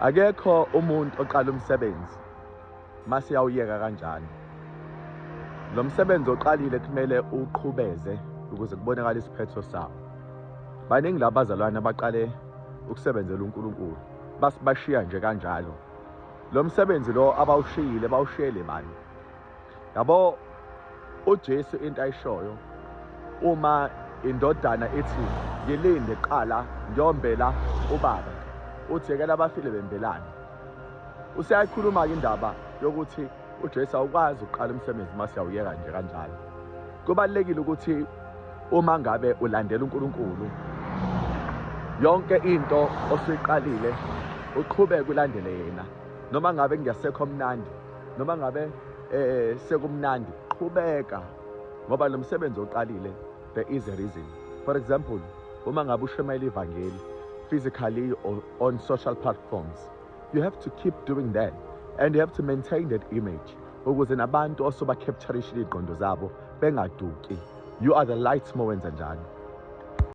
Akekho umuntu oqala umsebenzi mase yawuyeka kanjalo. Lo msebenzi oqalile kumele uqhubeze ukuze kubonakale isiphetho sawo. Baningi labazalwane abaqale ukusebenzela uNkulunkulu basibashiya nje kanjalo. Lo msebenzi lo abawushiyile bawushiyele bani? Yabo, uJesu into ayishoyo uma indodana ithi ngilinde qala ngiyombela ubaba, uthi yekela abafile bembelane. Useyayikhuluma-ke indaba yokuthi uJesu awukwazi ukuqala umsebenzi uma siyawuyeka nje kanjalo. Kubalulekile ukuthi uma ngabe ulandela uNkulunkulu yonke into osuyiqalile uqhubeke ulandele yena, noma ngabe kungasekho mnandi, noma ngabe sekumnandi, qhubeka, ngoba lo msebenzi oqalile there is a reason. For example, uma ngabe ushumayela ivangeli physically or on social platforms, you have to keep doing that and you have to maintain that image ukuze nabantu osoba-capturishile iy'ngqondo zabo bengaduki. You are the light uma wenza njalo.